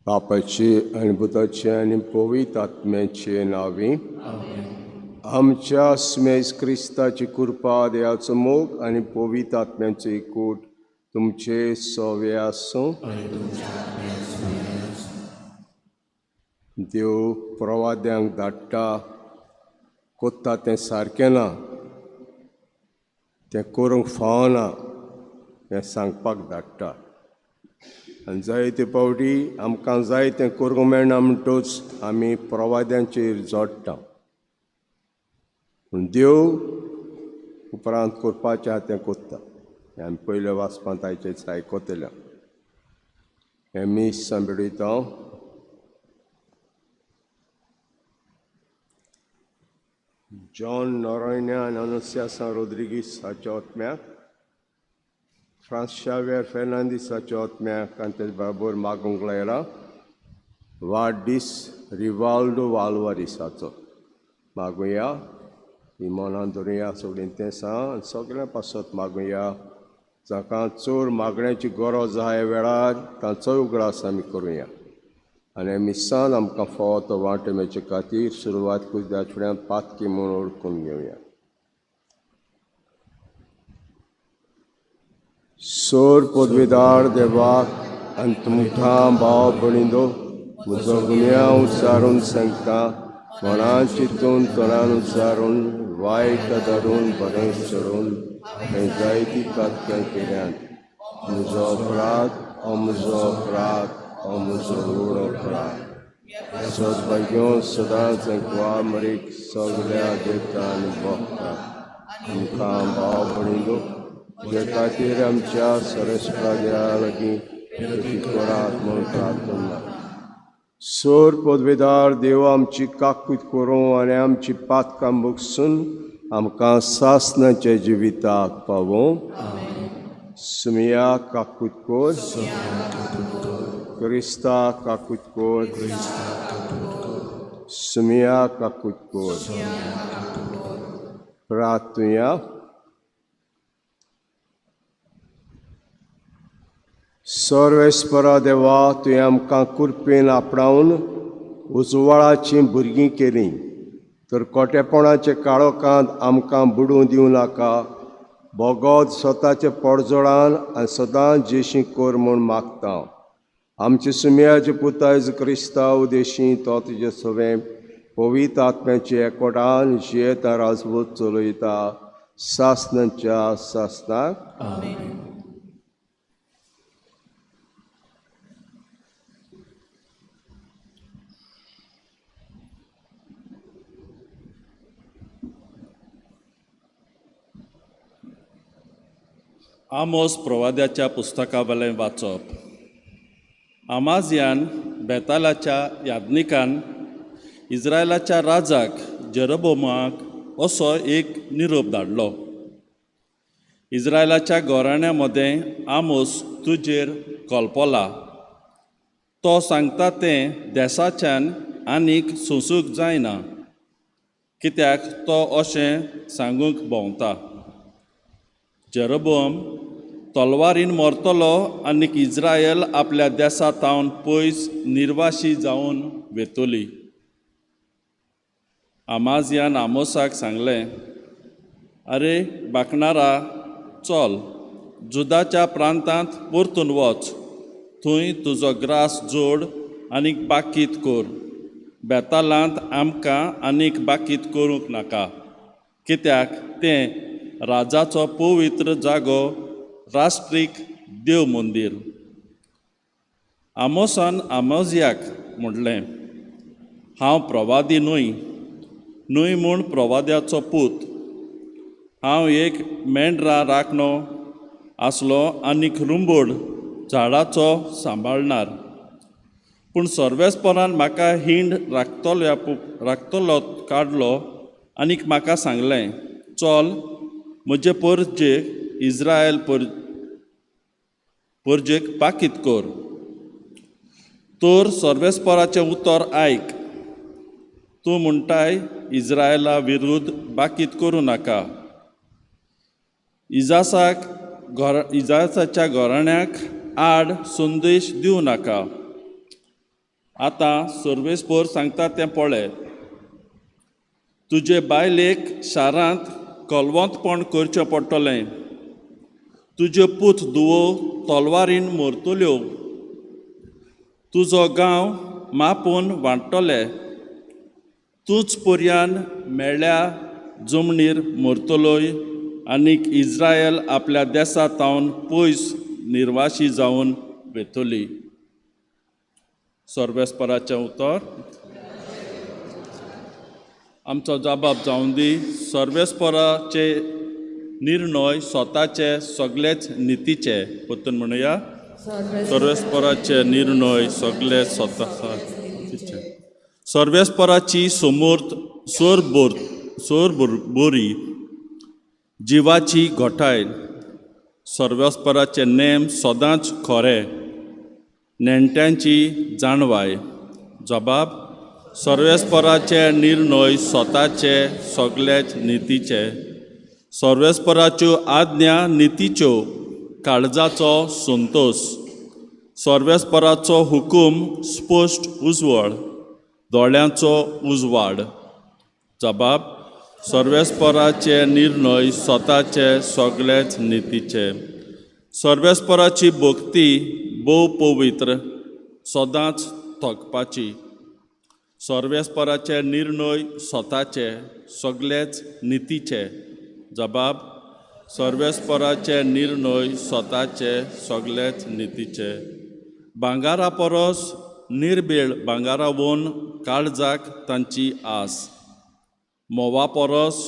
बापाचे आनी पुताचे आनी पवित्र आत्म्याचे नांवी आमच्या स्मेस क्रिस्ताची कृपा, देवाचो मोग आनी पवित्र आत्म्याचो एकूट तुमचे सवे आसूं. देव प्रवाद्यांक धाडटा, कोत्ता तें सारकें ना, तें करूंक फावना हें सांगपाक धाडटा. आनी जायते फावटी आमकां जाय तें करूंक मेळना म्हणटच आमी प्रवाद्यांचेर जोडटा. पूण देव उपरांत करपाचें आहा तें कोत्ता. हें आमी पयल्या वाचपांत आयचें आयकतले. हें मीस सांबळयता. जॉन नोरोन्या आनी अनुसियासा रोद्रिगीस हाच्या आत्म्याक, फ्रांस शाव्यर फेर्नांदीस हाच्या आत्म्याक आनी तेच बरोबर मागूंक लायला वाडदीस रिवाल्डो वालवारीस हाचो मागुया. ही मनान धरुया सगळीं तें आनी सगळ्यां पासत मागुया. जाका चड मागण्याची गरज आहा ह्या वेळार तांचोय उगडास आमी करुया. आनी मिसान आमकां फावो तो वांटो मेळचे खातीर सुरवात कुजद्या फुड्यान पातकी म्हूण ओळखून घेवया. सोर पदवीदार देवाक आनी तुमकां भाव भयणींनो म्हजो गुन्यांव उच्चारून सांगता, मनान चिंतून तोंडान उच्चारून वायट धरून बरें सोडून हें जायती कातक्यां केल्यात. म्हजो अपराध, हो म्हजो अपराध, हो म्हजो व्हड अपराध. सदभाग्यो सदांच मरीक सगल्या देवता आनी भक्ता आमकां भाव भयणींनो जे खातीर आमच्या सरस्पा देवा लागीं करात म्हूण प्रार्थना. सोर पदवेदार देव आमची काकूत करूं आनी आमची पातकां बगसून आमकां सासणाच्या जिविताक पावों. सुमिया काकूत कोर, क्रिस्ता काकूत कोर, सुमिया काकूत कोर. प्रार्थुया. सर्वेस्परा देवा, तुवें आमकां कृपेन आपणावन उजवाडाचीं भुरगीं केलीं, तर कोटेपणाचे काळोखांत आमकां बुडूं दिवं नाका. भोगोत स्वताचे पडजोडान आनी सदांच जेशी कर म्हूण मागता. आमचे सुमयाचे पुतायज क्रिस्तांव देशी तो तुजे सवें पवित्र आत्म्याचे एकवटान जियेता राजवट चलयता सासणाच्या सासणाक. आमोस प्रवाद्याच्या पुस्तकावेलें वाचप. आमाजियान बेतालाच्या याज्ञिकान इस्रायलाच्या राजाक जेरोबोमाक असो एक निरोप धाडलो. इस्रायलाच्या घराण्या मदें आमोस तुजेर कल्पला, तो सांगता तें देसाच्यान आनीक सोंसूंक जायना, कित्याक तो अशें सांगूंक भोंवता. जेरोबोम तलवारीन मरतलो आनीक इस्रायल आपल्या देसा तावन पयस निर्वाशी जावन वेतली. आमाजियान आमोसाक सांगलें, आरे बाकणारा, चल जुदाच्या प्रांतांत परतून वच, थंय तुजो ग्रास जोड आनीक बाकीत कर. बेतालांत आमकां आनीक बाकीत करूंक नाका, कित्याक तें राजाचो पवित्र जागो, राष्ट्रीक देव मंदीर. आमोसान आमोजियाक म्हणलें, हांव प्रवादी न्हय, न्हय म्हूण प्रवाद्याचो पूत. हांव एक मेंढरां राखणो आसलो आनीक रुंबोड झाडाचो सांबाळणार. पूण सर्वेस्परान म्हाका हिंड राखतलो काडलो आनीक म्हाका सांगलें, चल म्हजे परजेक इज्रायल परजेक पाकीत कर. तर सर्वेस्पराचें उतर आयक. तूं म्हणटाय इज्रायला विरुद्ध बाकीत करूं नाका. इजासाच्या घराण्याक आड संदेश दिवं नाका. आतां सर्वेस्पर सांगता तें पळय. तुजे बायलेक शारांत कलवंतपण करचें पडटलें. तुज्यो पूत धुवो तलवारीन मरतल्यो. तुजो गांव मापून वांट्टले. तूंच पर्यान मेळ्ळ्या जमनीर मरतलोय आनीक इज्रायल आपल्या देसा तावन पयस निर्वाशी जावन वेतली. सर्वेस्पराचें उतर. आमचो जबाब जावन दी. सर्वेस्पराचे निर्णय स्वताचे सगळेच नितीचे. परतून म्हणुया, सर्वेस्पराचे निर्णय सगळे स्वता नितीचे. सर्वेस्पराची समर्थ सोर बोरी जिवाची घटाय. सर्वेस्पराचे नेम सदांच खरे, नेणट्यांची जाणवाय. जबाब, सर्वेस्पराचे निर्णय स्वताचे सगळेच नितीचे. सर्वेस्पराच्यो आज्ञा नितीच्यो, काळजाचो संतोश. सर्वेस्पराचो हुकूम स्पश्ट उजवळ, दोळ्यांचो उजवाड. जबाब, सर्वेस्पराचे निर्णय स्वताचे सगळेच नितीचे. सर्वेस्पराची भक्ती भोव पवित्र, सदांच थकपाची. सर्वेस्पराचे निर्णय स्वताचे सगळेच नितीचे. जबाब, सर्वेस्पराचे निर्णय स्वताचे सगळेच नितीचे. भांगारा परस निर्बेळ भांगारावून काळजाक तांची आस. म्होंवा परस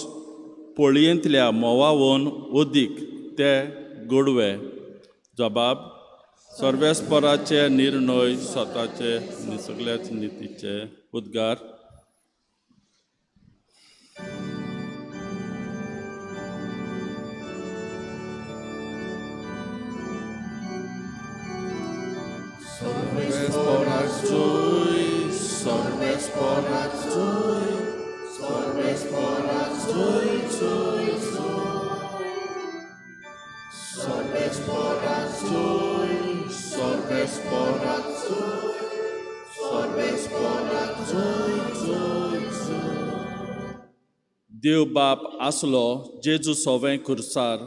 पोळयेंतल्या म्होंवावून अदीक ते गोडवे. जबाब, सर्वेस्पराचे निर्णय स्वताचे सगळ्याच नितीचे. उद्गार. देव बाप आसलो जेजू सोवें खुर्सार,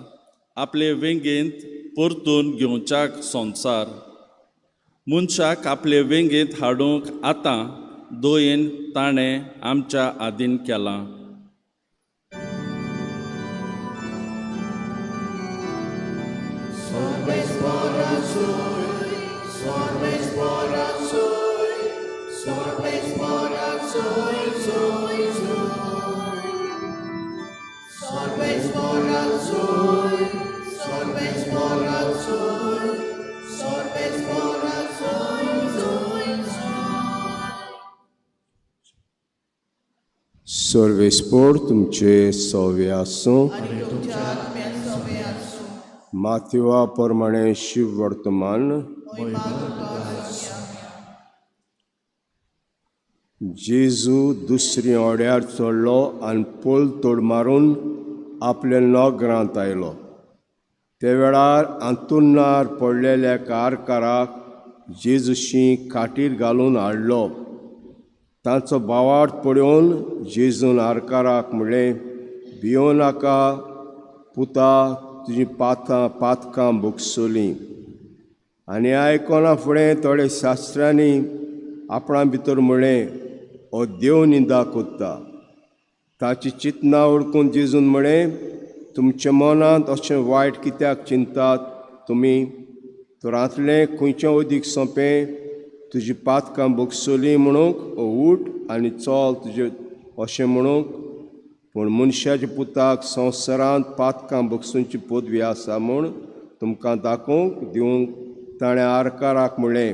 आपले वेंगेंत परतून घेवच्याक संवसार. मनशाक आपले वेंगेंत हाडूंक आतां दयेन ताणें आमच्या आदीन केलां. सर्वेस्पोर तुमचे सवे आसूं. माथ्युआ प्रमाणे शिव वर्तमान. जेजू दुसरी ओड्यार चडलो आनी पोल तोड मारून आपल्या नगरांत आयलो. ते वेळार अंतुर्णार पडलेल्या कारकाराक जेजूशी खाटीर घालून हाडलो. तांचो भावार्थ पळोवन जेजून आरकाराक म्हणलें, भियो नाका पुता, तुजी पातां पातकां भोगसलीं. आनी आयकना फुडें थोडे शास्त्रांनी आपणा भितर म्हणलें, हो देव निंदा कोत्ता. ताची चिंतना वळखून जेजून म्हणलें, तुमच्या मनांत अशें वायट कित्याक चिंतात तुमी? तोरांतलें खंयचें अदीक सोंपें, तुजी पातकां भोगसलीं म्हणूंक, उठ आनी चल तुजे अशें म्हणूंक? पूण मनशाच्या पुताक संवसारांत पातकां भोगसुची पदवी आसा म्हूण तुमकां दाखोवंक दिवंक ताणें आरकाराक म्हणलें,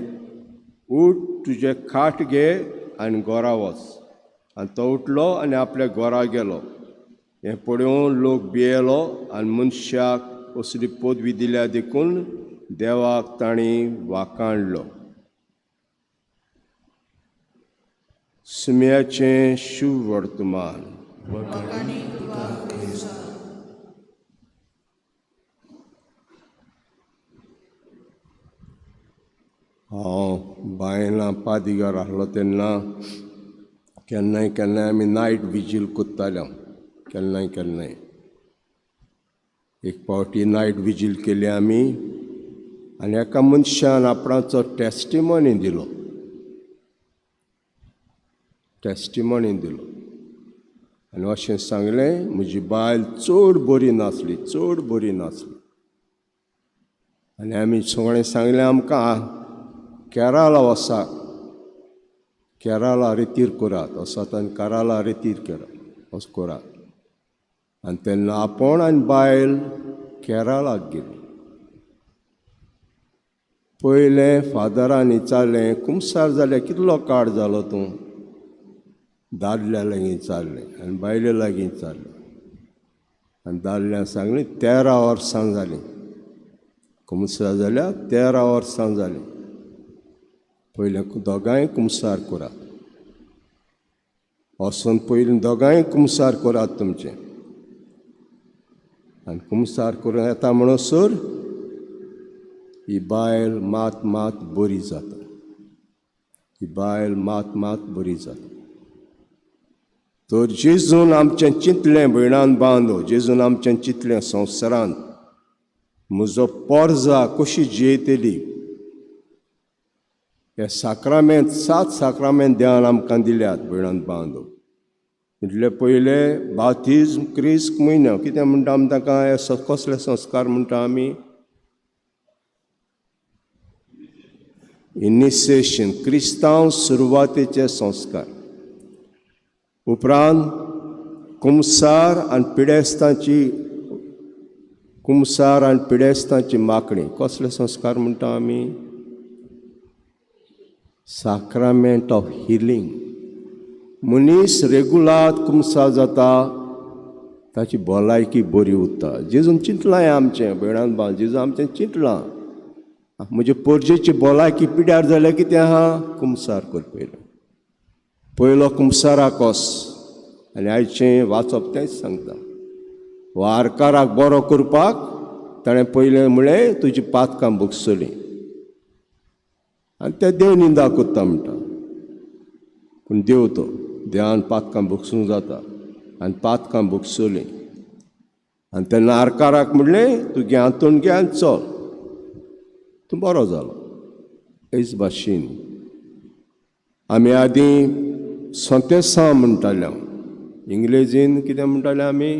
उठ, तुजें खाट घे आनी घरा वच. आनी तो उठलो आनी आपल्या घरा गेलो. हें पळोवन लोक भियेलो आनी मनशाक असली पदवी दिल्या देखून देवाक तांणी वाखाणलो. सुम्याचें शुभ वर्तमान. हांव बायलां पादिगार आसलो तेन्ना केन्नाय केन्नाय आमी नायट विजील कोत्ताले. केन्नाय केन्नाय एक फावटी नायट विजील केली आमी आनी एका मनशान आपणाचो टेस्टिमोनी दिलो. टेस्टिमोनी दिलो आनी अशें सांगलें, म्हजी बायल चड बरी नासली, चड बरी नासली. आनी आमी सगळें सांगलें, आमकां केरळा वसा, केरळा रेतीर करात, वसात आनी केरळा रेतीर करात, वस करात. आनी तेन्ना आपूण आनी बायल केरळाक गेली. पयलें फादरान विचारलें, कुमसार जाल्यार कितलो काळ जालो तूं? दादल्या लागीं विचारलें आनी बायले लागीं विचारलें. आनी दादल्यान सांगलें, 13 वर्सां जालीं कुमसार जाल्यार, 13 वर्सां जालीं. पयलें दोगांय कुमसार करात, वचून पयलीं दोगांय कुमसार करात तुमचें. आनी कुमसार करून येता म्हणसर ही बायल मात मात बरी जाता, ही बायल मात मात बरी जाता. तर जेजून आमचें चिंतलें भयणान बांदो, जेजून आमचें चिंतलें संवसारांत म्हजो पोरजा कशी जियेतली. हे साक्रामेंत, 7 साक्रामेंत देवान आमकां दिल्यात भयणान बांदो. इतले पयले बातिज्म, क्रिस्त, म्हयन्या कितें म्हणटा आमी ताका, हे कसले संस्कार म्हणटा आमी? इनिसिएशन, क्रिस्तांव सुरवातेचे संस्कार. उपरांत कुमसार आनी पिडेस्तांची, कुमसार आनी पिडेस्तांची मागणी, कसले संस्कार म्हणटा आमी? Sacrament of healing. मनीस रेगुलार कुमसार जाता, ताची भलायकी बरी उरता. जेजून चिंतलां हें आमचें भयणान बाल, जेजून आमचें चिंतलां, म्हजे पोरजेची भलायकी पिड्यार जाल्यार कितें आहा, कुमसार कर. पयलो पयलो कुमसाराक वस. आनी आयचें वाचप तेंच सांगता. वारकाराक बरो करपाक ताणें पयलें म्हणलें, तुजी पातकां भोगसलीं. आनी ते देव निंदा करता म्हणटा, पूण देव तो देवान पातकां भोगसूंक जाता. आनी पातकां भोगसलीं. आनी तेन्ना आरकाराक म्हणलें, तुगे हांतूण घे आनी चल, तूं बरो जालो. हेच भाशेन आमी आदीं सोंतेसांव म्हणटाले, इंग्लेजीन कितें म्हणटाले आमी?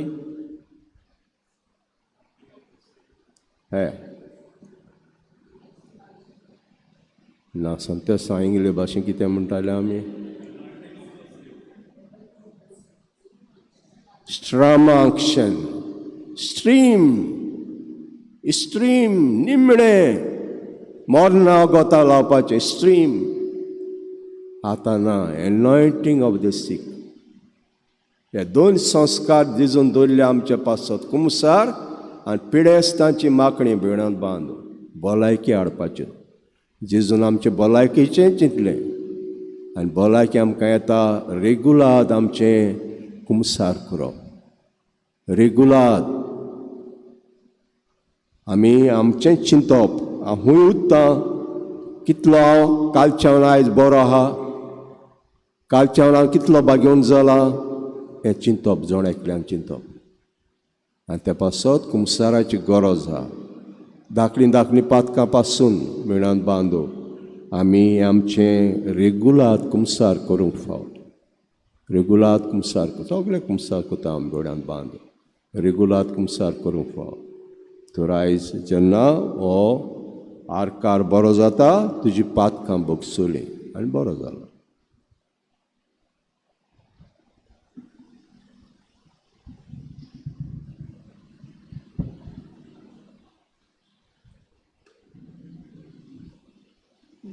हे ना, सोंतेसांव इंग्लीश भाशेन कितें म्हणटाले आमी? स्ट्रामाक्षन, स्ट्रीम, स्ट्रीम, निमणें मरना गोता लावपाचें स्ट्रीम. आतां ना, एनॉयटींग ऑफ the सीक. हे 2 संस्कार दिजून दवरले आमचे पासत, कुमसार आनी पिडेस्तांची मागणी भयणांत बांद, भलायकी हाडपाच्यो. जेजून आमचे भलायकेचें चिंतलें आनी भलायकी आमकां येता रेगुलाद आमचें कुमसार करप. रेगुलाद आमी आमचें चिंतप, हांव खूंय उत्तां, कितलो हांव कालच्यान आयज बरो आहा. कालच्या हांव कितलो भाग्योन जाला हें चिंतप, जण एकल्यान चिंतप. आनी त्या पासत कुमसाराची गरज आहा. धाकलीं धाकलीं पातकां पासून मेणान बांदो आमी आमचें रेगुलाद कुमसार करूंक फावट. रेगुलाद कुमसार, सगळे कुमसार करता आमी बेड्यान बांदो, रेगुलाद कुमसार करूंक फाव. तर आयज जेन्ना हो आरकार बरो जाता, तुजी पातकां भोगसुलीं आनी बरो जाला.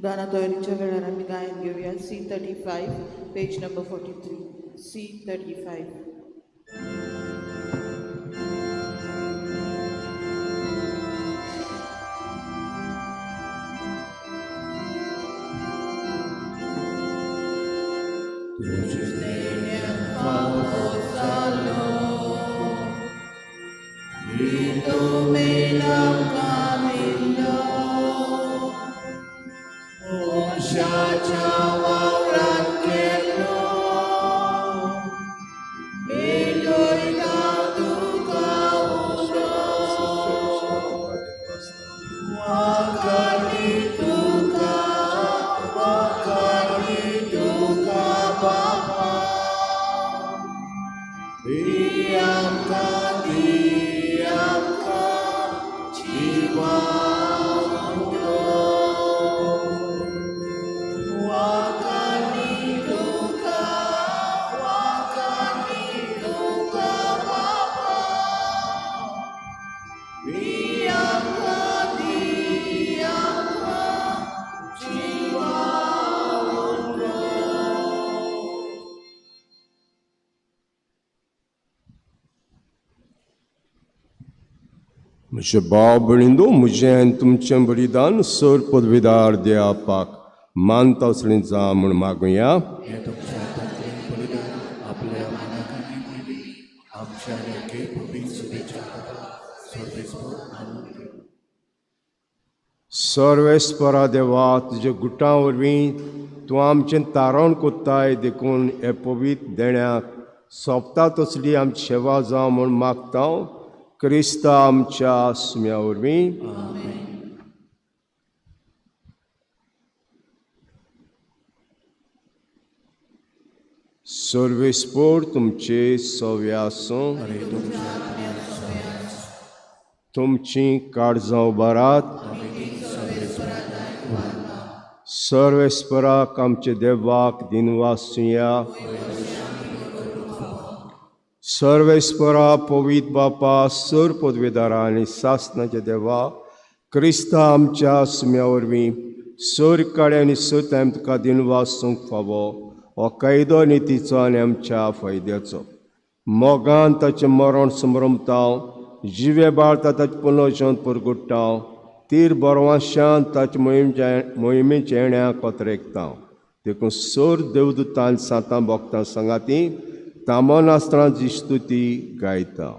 गाना तयारीच्या वेळार आमी गायन घेवया. C35 page number 43. C35. म्हजे भाव भयणींनो, म्हजें आनी तुमचें बलिदान सर पदवीदार देवापाक मानता असलें जा म्हूण मागुया. सर्वेस्परा देवा, तुज्या गुटां वरवीं तूं आमचें तारण कोत्ताय, देखून हे पवित्र देण्याक सोंपता तसली आमची सेवा जावं म्हूण मागता क्रिस्ता आमच्या सुम्या वरवीं. सर्वेस्पोर तुमचे सवे आसूं, तुमची काळजां उबारात. सर्वेस्पराक आमचे देवाक दिनवासुया. सर्वेस्परा पवित्र बापा, सर पदवेदारा आनी सासनाच्या देवा, क्रिस्ता आमच्या सुम्या वरवीं सर काळे आनी सर टायम तुका दिनवासूंक फावो. हो कायदो नितीचो आनी आमच्या फायद्याचो. मोगान ताचें मरण समरमता, जिवे बाळता ताचें पुनर्जन परगुट्टा, तीर बरवाशान ताचे मोहिमेच्या येण्या कोतरेकता. देखून सर देवदूतान सांतां भोगतां सांगाती तामो नासतना स्तुती गायता.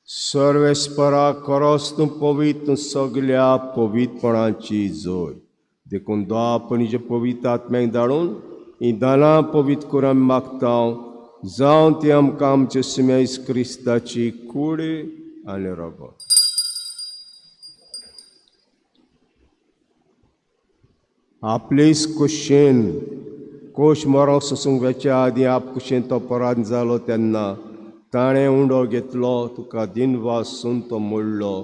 सर्वेस्परा खरोच तूं पवित्र, तूं सगल्या पवित्रपणाची जोय. देखून दोपणीचे पवित्र आत्म्याक धाडून ही दानां पवित्र करून आमी मागता, जावं ती आमकां आमचे सुमेस क्रिस्ताची कूड आनी रगत. आपलेच कुशेन कोश मरोंक सोसूंक वेच्या आदीं आप कुशेन तो परात जालो तेन्ना ताणें उंडो घेतलो, तुका दिनवासून तो मोडलो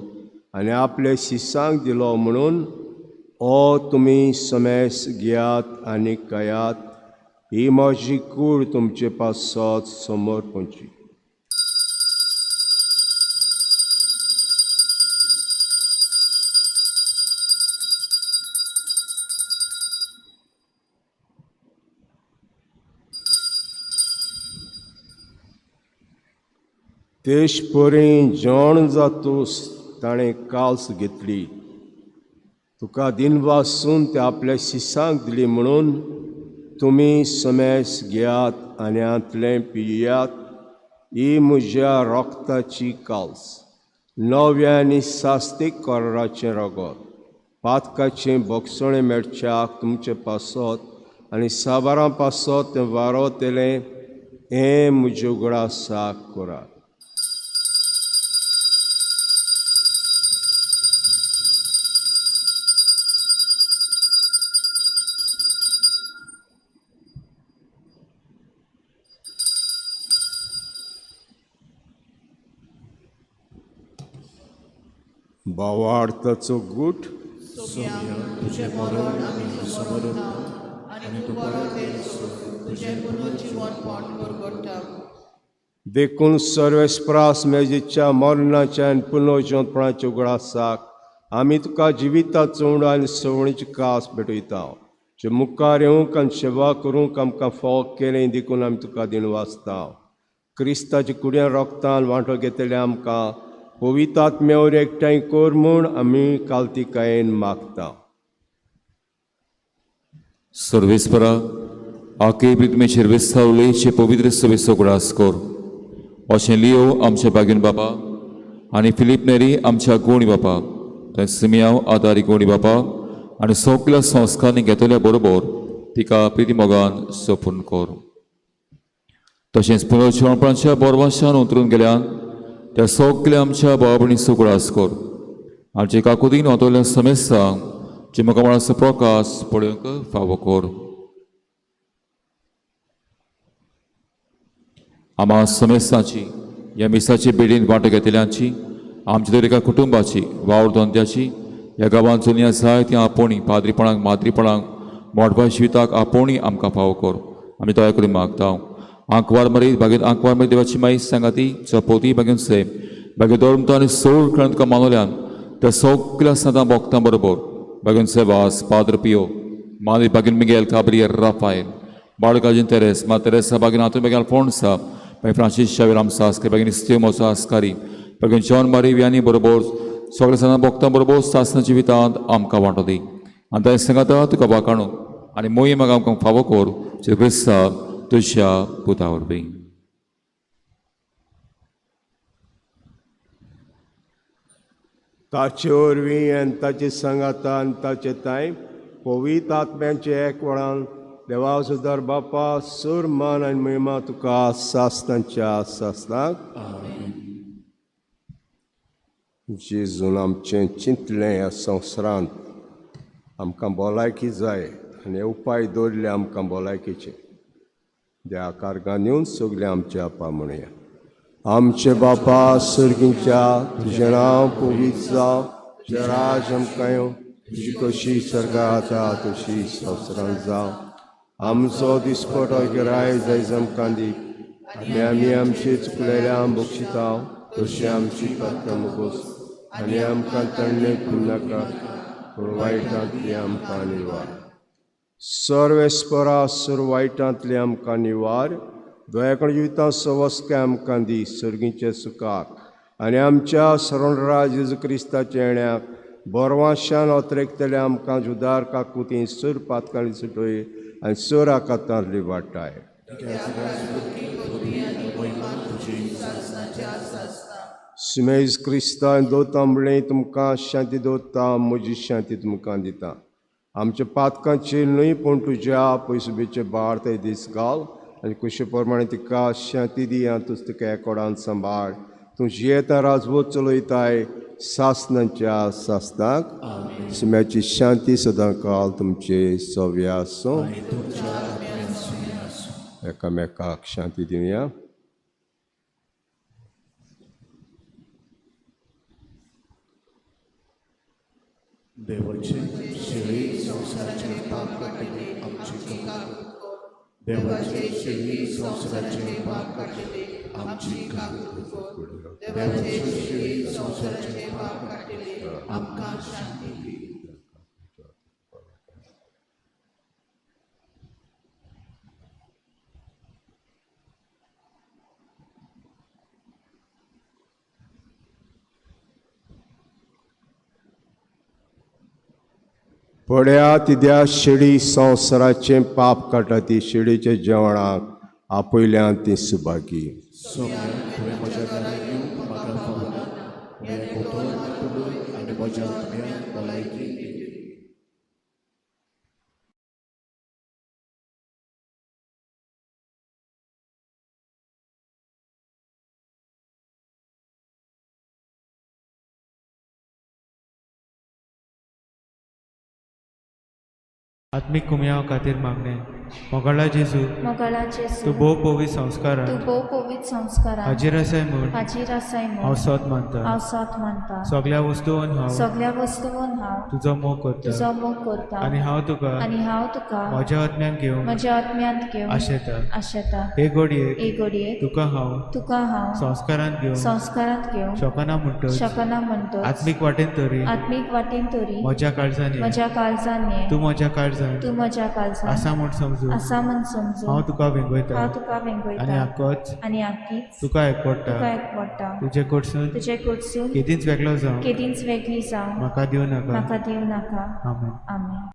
आनी आपले शिसांक दिलो म्हणून ओ तुमी समेस घेयात आनी खायात, ही म्हजी कूड तुमचे पासत समर्पणची. तेश परी जेवण जातूस ताणें काल्स घेतली तुका दिनवासून ते आपल्या शिसांक दिली म्हणून तुमी समेस घेयात आनी हांतलें पियात. ही म्हज्या रोगताची काल्स, नव्या आनी सास्तीक कराराचें रगत, पातकाचें भोगसणें मेळच्याक तुमचे पासत आनी साबारां पासत तें वारोतलें. हें म्हज्या उगडासाक करात. भावार्थाचो गूट. तुजें मरण आमी समजता आनी तूं परत येयसर तुजें पुनर्जिवनपण परगट्टा. देखून सर्वेस्प्रास मेजीच्या मरणाच्या आनी पुनर्जिवनपणाच्या उगडासाक आमी तुका जिविताचो उणो आनी सवणीची कास भेटयता. जे मुखार येवंक आनी सेवा करूंक आमकां फावो केलें देखून आमी तुका दिनवासता. क्रिस्ताच्या कुड्यान रोगतान वांटो घेतले आमकां पवित्र आत्म्यावर एकठांय कर म्हूण आमी कालतिकायेन मागता. सर्वेस्परा आके प्रितमेचेर वेसावलेचे पवित्र सभेचो उगडास कर. अशें लियो आमच्या बागीन बापा आनी फिलीप नेरी आमच्या गोणी बापा, थंय सिमियांव आदारी गोणी बापा आनी सगल्या संस्कारांनी घेतल्या बरोबर तिका प्रितीमोगान सोपून कर. तशेंच पुनर्जिवनपणाच्या बोरवाशान उतरून गेल्यान त्या सगल्या आमच्या भाव भयणीचो उगडास कर. आमचे काकुतीन वतल्या समेस्तांक जे म्हाका प्रकाश पळोवंक फावो कर. आमा समेस्तांची ह्या मिसाची बेडीन वांटो घेतल्यांची, आमच्या दर एका कुटुंबाची, वावर धंद्याची, ह्या गांवांत चलया जाय ती आपोवणी पाद्रीपणाक माद्रीपणाक मोटवा जिविताक आपोवणी आमकां फावो कर. आमी दया करून मागता. आंकवार मरी बागेत आंकवार मरी देवाची माई सांगाती चपोती बागेन से बागे धर्म आनी सोड खेळून तुका मानवल्यान त्या सगल्या सदां भोगतां बरोबर बागेन सेवास पाद्र पियो मादी बागेन मिगेल काब्रियर राफायल बाळकाजीन तेरेस मा तेरेसा बागेन आतून बागेन अल्फोन्सा बागेन फ्रांसीस शावेर आमसास्कर बागेन इस्तियो मोसास्कारी बागेन जॉन मारी व्यानी बरोबर सगल्या सदां भोगतां बरोबर सासना जिवितांत आमकां वांटो दी. आनी ताणें सांगाता तुका वाकाणू आनी मोही म्हाका आमकां फावो कर जे क्रिस्ता तुज्या पुता वरवीं. ताचे वरवीं आनी ताचे सांगाता आनी ताचे तांय पवित्र आत्म्यांचे एकवटान देवा सुदार बापा सूर मान आनी महिमा तुका सासनाच्या सासनाक. जेजून आमचें चिंतलें ह्या संवसारांत आमकां भलायकी जाय आनी उपाय दवरले आमकां भलायकेचे. देवा कार्गान येवन सगळें आमचे आपा म्हणया. आमचे बापा सर्गींच्या, तुजें नांव पवित्र जावं, तुजें राज आमकां येवं, तुजी कशी सर्गां जाता तशी संवसारांत जावं. आमचो दिसपटो गिराय जायज आमकां दी आनी आमी आमचे चुकलेल्या बक्षिता तशी आमची पात्रां मुगोस आनी आमकां तण्णे नाका पूण वायटांतली आमकां निवार. सर्वेस्परा सुर वायटांतली आमकां निवार. दयाकण जिवितां सवस्काय आमकां दी सर्गीचे सुखाक आनी आमच्या शरणराज जेजू क्रिस्ताच्या येण्याक बरवाशान अत्रेकतले आमकां जुदार काकुती सुर पातकांनी सुटय आनी सुर आकातांतली वाटाय. सिमेज क्रिस्तान दवरता म्हणलें तुमकां शांती दवरता, म्हजी शांती तुमकां दिता. आमच्या पातकांचेर न्हय पूण तुज्या पयसुबेचे भार ते दीस घाल आनी कुशे प्रमाणे तिका शांती दी आनी तुज तिका एकोडान सांबाळ. तूं जियेता राजवत चलयताय सासनाच्या सासनाक. शिम्याची शांती सदां काल तुमचे सव्या आसूं. एकामेकाक शांती दिवया. देवाचे शिळी संवसाराचे पाप काडटले आमची काकूत कर. देवाचे शिळी संवसाराचे पाप काडटले आमची काकूत कर. देवाचे शिळी संवसाराचे पाप काडटले आमकां शांती दी. पळया तिद्या शेळी संवसाराचें पाप काडटा ती शेळीच्या जेवणाक आपयल्यान ती सुभागी. सोम्या तुवें म्हज्या घरांत येवंक म्हाका फावना, पूण एक उतर मात उलय आनी म्हज्या आत्म्याक भलायकी दितली. आत्मीक कुमयाव खातीर मागणें. मोगाळा जेजू, मोगाळा जेजू, तूं भोव पवित्र संस्कारान तूं भोव पवित्र संस्कारान हाजीर आसाय म्हूण हाजीर आसाय म्हूण हांव सोद मानता. हांव सोद मानता. सगळ्या वस्तून हांव सगळ्या वस्तून हांव तुजो मोग करता तुजो मोग करता आनी हांव तुका आनी हांव तुका म्हज्या आत्म्यान घेवंक म्हज्या आत्म्यांत घेवंक आशेता. आशेता. हे घडयेक हे घडयेक तुका हांव तुका हांव संस्कारांत घेवंक संस्कारांत घेवंक शकना म्हणटच शकना म्हणटच आत्मीक वाटेन तरी आत्मीक वाटेन तरी म्हज्या काळजान ये. म्हज्या काळजान ये. तूं म्हज्या काळजान तूं म्हज्या काळजान आसा म्हूण समजून आसा म्हूण समजून हांव तुका वेंगयता हांव तुका आनी वेंगयता आकोच आनी आकीच तुका एकवडटा. तुका एकवडटा. तुजे कडसून तुजे कडसून केदींच वेगळो जावं केदींच वेगळी जावं म्हाका दिवं नाका. म्हाका दिवं नाका. आमेन. आमेन.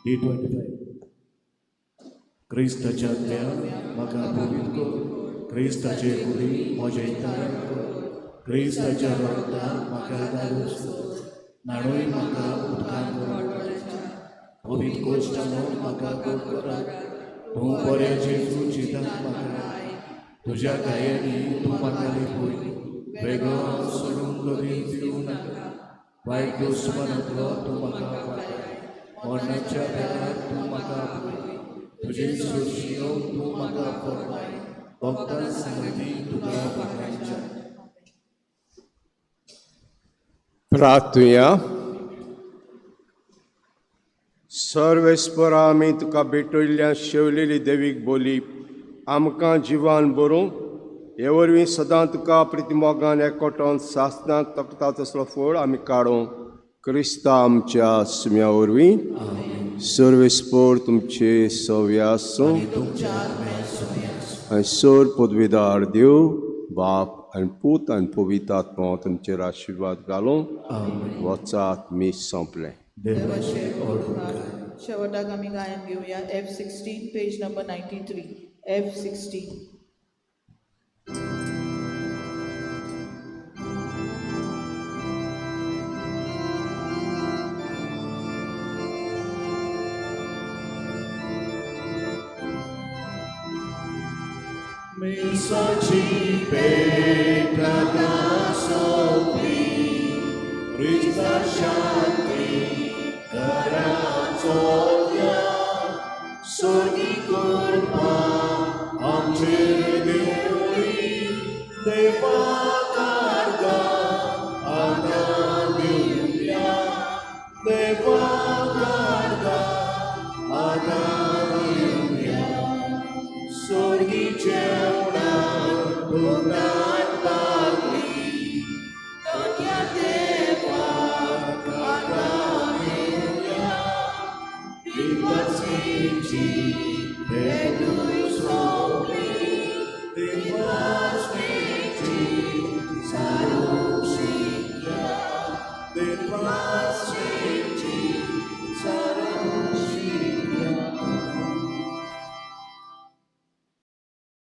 D25. क्रिस्ताच्या आत्म्यान म्हाका पवित्र कर, क्रिस्ताचे कुडी म्हजें तारण कर, क्रिस्ताच्या रक्तान म्हाका धाडूस कर, न्हाणय म्हाका उदकान पवित्र कोश्टानो म्हाका गोड करात, तूं बऱ्या जेजू चिंताक म्हाका, तुज्या गायांनी तूं म्हाका लिपय, वेगळो सोडून कदीच दिवं नाका, वायट दुस्मनांतलो तूं म्हाका वाटय, मरणाच्या वेळार तूं म्हाका आपय, तुजे सोंशी तूं म्हाका फरमाय, भक्तां सांगती तुका बघायच्या. प्रार्थुया. सर्वेस्परा आमी तुका भेटयल्ल्या शेवलेली देवीक बोली आमकां जिवान बरोवं हे वरवीं सदां तुका प्रितिमोगान एकवटोन सासनाक तकता तसलो फोड आमी काडूं क्रिस्ता आमच्या सुम्या वरवीं. सर्वेस्पर तुमचे सव्य आसूं आनी सर पदवीदार देव बाप आनी पूत आनी पवित्र आत्मा तुमचेर आशिर्वाद घालूं. वचात मी सोंपलें. शेवटाक आमी गायन घेवया F16 page number 93. F16. मिसाची पेटना सोंपी, क्रिस्ता शांती घराचो स्वर्गी कृपा आमचेर देवळी, देवा कार्गा आतां दिवया, देवा कार्गा आतां दिवया. शांतेची भेटूय सोंपली, दिनवासणेची.